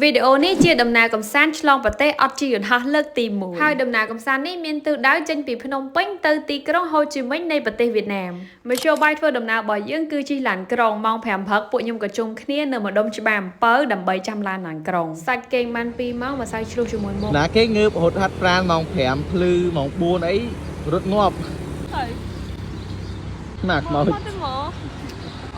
វីដេអូនេះជាដំណើរកម្សាន្តឆ្លងប្រទេសអត់ជិះយន្តហោះលើកទី1ហើយដំណើរកម្សាន្តនេះមានទិសដៅចេញពីភ្នំពេញទៅទីក្រុងហូជីមិញនៃប្រទេសវៀតណាមមធ្យោបាយធ្វើដំណើររបស់យើងគឺជិះឡានក្រុងម៉ោង5ព្រឹកពួកខ្ញុំក៏ជុំគ្នានៅម្ដុំច្បារអំពៅដើម្បីចាំឡានឡានក្រុងសាច់គេងបាន2ម៉ោងម្សៅឆ្លុះជាមួយមុខ ណាគេងើបរត់ហាត់ប្រាណម៉ោង5ភ្លឺម៉ោង4អីរត់ងាប់ ហើយ ណាខ្មោច មកទៅមក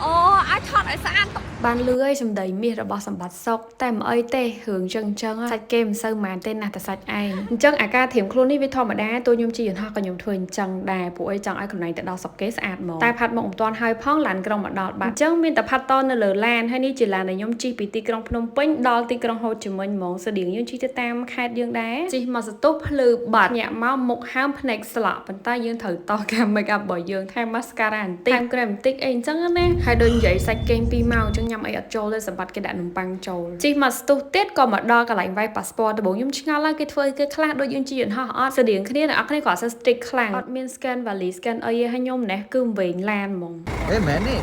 អូអាចថតឲ្យស្អាត បានលឺឲ្យសម្ដីមាសរបស់សម្បត្តិសុកតែមិនអីទេរឿងចឹងចឹងសាច់គេមិនសូវម៉ានទេណាស់តែសាច់ឯងអញ្ចឹងអាការធៀមខ្លួននេះវាធម្មតាតួខ្ញុំជិះយន្តហោះក៏ខ្ញុំធ្វើអញ្ចឹងដែរពួកអីចង់ឲ្យខ្លួនឯងទៅដល់ស្រុកគេស្អាតមកតែផាត់មកមិនទាន់ហើយផងឡានក្រុងមកដល់បាត់អញ្ចឹងមានតែផាត់តនៅលើឡានហើយនេះជាឡានដែលខ្ញុំជិះពីទីក្រុងភ្នំពេញដល់ទីក្រុងហូជីមិញហ្មងស្តៀងយើងជិះទៅតាមខេត្តយើងដែរជិះមកសន្ទុះភ្លឺបាត់ញាក់មកមុខហើមភ្នែកស្លក់ប៉ុន្តែយើងត្រូវតការ make up របស់យើងថែម mascara បន្តិចថែមក្រែមបន្តិចអីអញ្ចឹងណាហើយដូចនិយាយសាច់គេង2ម៉ោងអញ្ចឹងញ៉ាំអីអត់ចូលទេសម្បត្តិគេដាក់នំប៉័ងចូលជិះមកស្ទុះទៀតក៏មកដល់កន្លែងវាយប៉ាសពតដំបូងខ្ញុំឆ្ងល់ហើយគេធ្វើអីគេខ្លះដូចយើងជិះយន្តហោះអត់ស្តៀងគ្នាអ្នកនរគ្នាក៏អត់សូវ strict ខ្លាំងអត់មាន scan វ៉ាលី scan អីទេហើយខ្ញុំម្នេះគឺវែងឡានហ្មង អេមែនទេ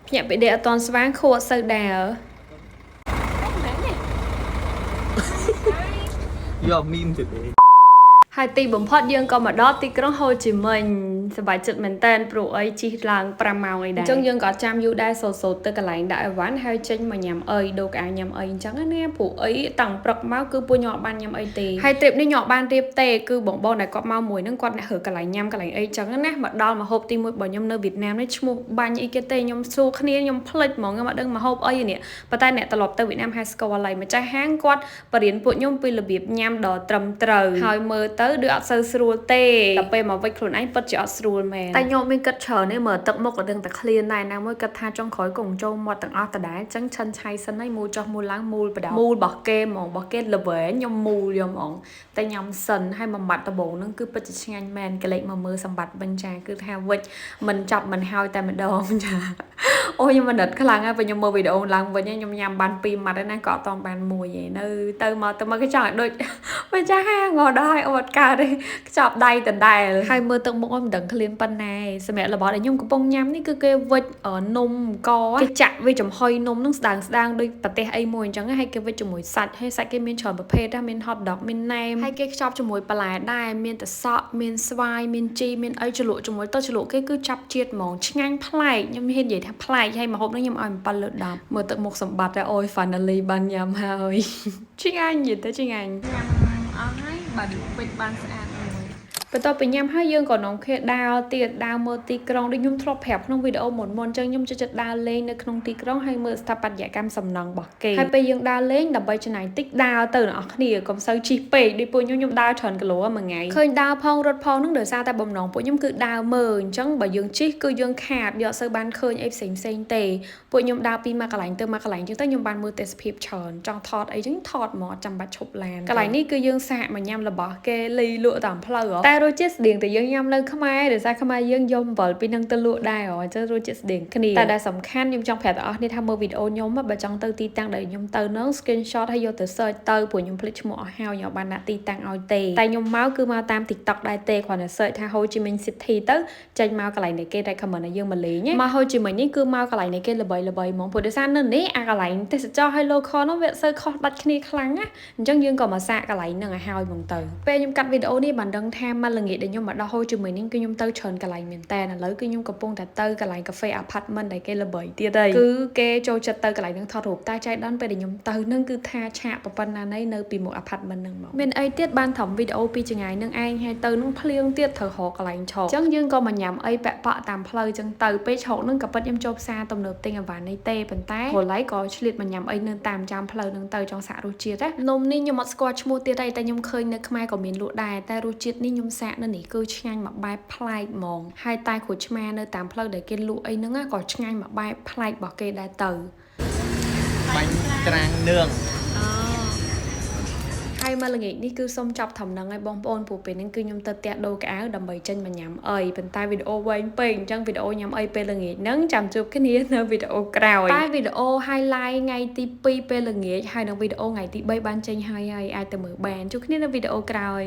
ភ្ញាក់ពីដេកអត់ទាន់ស្វាងខួរអត់សូវដើរ មែនទេ យកមីមទៀតទេ ហើយទីបំផុតយើងក៏មកដល់ទីក្រុងហូជីមិញសប្បាយចិត្តមែនតើព្រោះអីជិះឡើង5ម៉ោងអីដែរអញ្ចឹងយើងក៏ចាំយូរដែរសូសូទៅកន្លែងដាក់អីវ៉ាន់ហើយចេញមកញ៉ាំអីដូរកៅញ៉ាំអីអញ្ចឹងណាព្រោះអីតាំងព្រឹកមកគឺពួកខ្ញុំអត់បានញ៉ាំអីទេហើយ trip នេះខ្ញុំអត់បានរៀបទេគឺបងបងដែលគាត់មកមួយហ្នឹងគាត់អ្នករើកន្លែងញ៉ាំកន្លែងអីអញ្ចឹងណាមកដល់មកហូបទីមួយរបស់ខ្ញុំនៅវៀតណាមនេះឈ្មោះបាញ់អីគេទេខ្ញុំសួរគ្នាខ្ញុំភ្លេចហ្មងខ្ញុំអត់ដឹងមកហូបអីនេះប៉ុន្តែអ្នកត្រឡប់ទៅវៀតណាមហើយស្គាល់ហើយម្ចាស់ហាងគាត់បរៀនពួកខ្ញុំពីរបៀបញ៉ាំដ៏ត្រឹមត្រូវហើយមើលទៅដូចអត់សូវស្រួលទេដល់ពេលមកវិចខ្លួនឯងពិតជាអត់ស្រួលមែនតែខ្ញុំមានគិតច្រើនទេមើលទឹកមុខក៏ដឹងតែឃ្លានដែរណាមួយគិតថាចុងក្រោយគង់ចូលមាត់ទាំងអស់ដដែលអញ្ចឹងឆិនឆៃសិនហើយមូលចុះមូលឡើងមូលបដមូលរបស់គេហ្មងរបស់គេល្វែងខ្ញុំមូលយកហ្មងតែញ៉ាំសិនហើយមួយម៉ាត់ដំបងហ្នឹងគឺពិតជាឆ្ងាញ់មែនកលេចមកមើលសម្បត្តិវិញចាគឺថាវិចមិនចាប់មិនហើយតែម្ដងចាអូខ្ញុំមិនដិតខ្លាំងហើយពេលខ្ញុំមើលវីដេអូឡើងវិញខ្ញុំញ៉ាំបានពីរម៉ាត់ហើយណាក៏អត់តបានមួយឯងនៅទៅមកទៅមកគេចង់ឲ្យដូច ម្ចាស់ហាងងដល់ហើយអត់កើតទេខ្ចប់ដៃដដែលហើយមើលទឹកមុខអត់មិនដឹងឃ្លានប៉ុណ្ណាឯងសម្រាប់របស់ដែលខ្ញុំកំពុងញ៉ាំនេះគឺគេវិចនំកគេចាក់វាចំហុយនំនឹងស្ដើងស្ដើងដូចប្រទេសអីមួយអញ្ចឹងហើយគេវិចជាមួយសាច់ហើយសាច់គេមានច្រើនប្រភេទដែរមាន hot dog មានណែមហើយគេខ្ចប់ជាមួយបន្លែដែរមានតសក់មានស្វាយមានជីមានអីជ្រលក់ជាមួយទៅជ្រលក់គេគឺចាប់ជាតិហ្មងឆ្ងាញ់ប្លែកខ្ញុំហ៊ាននិយាយថាប្លែកហើយម្ហូបនេះខ្ញុំឲ្យ7លើ10មើលទឹកមុខសម្បត្តិតែអូយ finally បានញ៉ាំហើយ ឆ្ងាញ់និយាយទៅឆ្ងាញ់ ញ៉ាំអស់ហើយបើពេចបានស្អាតមួយ បន្ទាប់ពីញ៉ាំហើយយើងក៏នាំគ្នាដើរទៀតដើរមើលទីក្រុងដូចខ្ញុំធ្លាប់ប្រាប់ក្នុងវីដេអូមុនមុនអញ្ចឹងខ្ញុំចូលចិត្តដើរលេងនៅក្នុងទីក្រុងហើយមើលស្ថាបត្យកម្មសំណង់របស់គេហើយពេលយើងដើរលេងដើម្បីចំណាយតិចដើរទៅអ្នកនរគ្នាកុំសូវជិះពេកដូចពួកខ្ញុំខ្ញុំដើរច្រើនគីឡូមួយថ្ងៃឃើញដើរផងរត់ផងហ្នឹងដោយសារតែបំណងពួកខ្ញុំគឺដើរមើលអញ្ចឹងបើយើងជិះគឺយើងខាតយកសូវបានឃើញអីផ្សេងផ្សេងទេពួកខ្ញុំដើរពីមួយកន្លែងទៅមួយកន្លែងអញ្ចឹងទៅខ្ញុំបានមើលទេសភាពច្រើនចង់ថតអីចឹងថតមកអត់ចាំបាច់ឈប់ឡានកន្លែងនេះគឺយើងសាកមកញ៉ាំរបស់គេលីលក់តាមផ្លូវហ៎តែរសជាតិស្តៀងតែយើងញ៉ាំនៅខ្មែរដោយសារខ្មែរយើងយកអំបិលពីនឹងទៅលក់ដែរហ៎អញ្ចឹងរសជាតិស្តៀងគ្នាតែដែលសំខាន់ខ្ញុំចង់ប្រាប់ទាំងអស់គ្នាថាមើលវីដេអូខ្ញុំបើចង់ទៅទីតាំងដែលខ្ញុំទៅហ្នឹង screenshot ហើយយកទៅ search ទៅព្រោះខ្ញុំភ្លេចឈ្មោះអស់ហើយខ្ញុំអត់បានដាក់ទីតាំងឲ្យទេតែខ្ញុំមកគឺមកតាម TikTok ដែរទេគ្រាន់តែ search ថា Ho Chi Minh City ទៅចេញមកកន្លែងដែលគេ recommend ឲ្យយើងមកលេងណាមក Ho Chi Minh នេះគឺមកកន្លែងដែលគេល្បីល្បីហ្មងព្រោះដោយសារនៅនេះអាកន្លែងទេសចរហើយ local ហ្នឹងវាអត់សូវខុសដាច់គ្នាខ្លាំងណាអញ្ចឹងយើងក៏មកសាកកន្លែងហ្នឹងឲ្យហើយហ្មងទៅពេលខ្ញុំកាត់វីដេអូនេះបានដឹងថាមកល្ងាចដែលខ្ញុំមកដល់ Ho Chi Minh នេះគឺខ្ញុំទៅច្រើនកន្លែងមែនតើឥឡូវគឺខ្ញុំកំពុងតែទៅកន្លែងកាហ្វេ apartment ដែលគេល្បីទៀតហើយគឺគេចូលចិត្តទៅកន្លែងហ្នឹងថតរូបតែចៃដន្យពេលដែលខ្ញុំទៅហ្នឹងគឺថាឆាកប៉ុណ្ណាណីនៅពីមុខ apartment ហ្នឹងមកមានអីទៀតបានត្រឹមវីដេអូពីចង្ងាយនឹងឯងហើយទៅនឹងភ្លៀងទៀតត្រូវរកកន្លែងឈរអញ្ចឹងយើងក៏មកញ៉ាំអីពាក់ប៉ក់តាមផ្លូវអញ្ចឹងទៅពេលឈរហ្នឹងក៏ពិតខ្ញុំចូលផ្សារទំនើបទិញអីវ៉ាន់នេះទេប៉ុន្តែព្រលៃក៏ឆ្លៀតមកញ៉ាំអីនៅតាមចាំផ្លូវហ្នឹងទៅចង់សាករសជាតិណានំនេះខ្ញុំអត់ស្គាល់ឈ្មោះទៀតទេតែខ្ញុំឃើញនៅខ្មែរក៏មានលក់ដែរតែរសជាតិនេះខ្ញុំសាកនៅនេះគឺឆ្ងាញ់មួយបែបប្លែកហ្មងហើយតែក្រូចឆ្មានៅតាមផ្លូវដែលគេលក់អីហ្នឹងក៏ឆ្ងាញ់មួយបែបប្លែករបស់គេដែរទៅ បាញ់ត្រាំងនឿង ហើយមកល្ងាចនេះគឺសូមចប់ត្រឹមហ្នឹងហើយបងប្អូនព្រោះពេលហ្នឹងគឺខ្ញុំទៅផ្ទះដូរកៅអៅដើម្បីចេញមកញ៉ាំអីប៉ុន្តែវីដេអូវែងពេកអញ្ចឹងវីដេអូញ៉ាំអីពេលល្ងាចហ្នឹងចាំជួបគ្នានៅវីដេអូក្រោយតែវីដេអូ highlight ថ្ងៃទី2ពេលល្ងាចហើយនិងវីដេអូថ្ងៃទី3បានចេញហើយហើយអាចទៅមើលបានជួបគ្នានៅវីដេអូក្រោយ។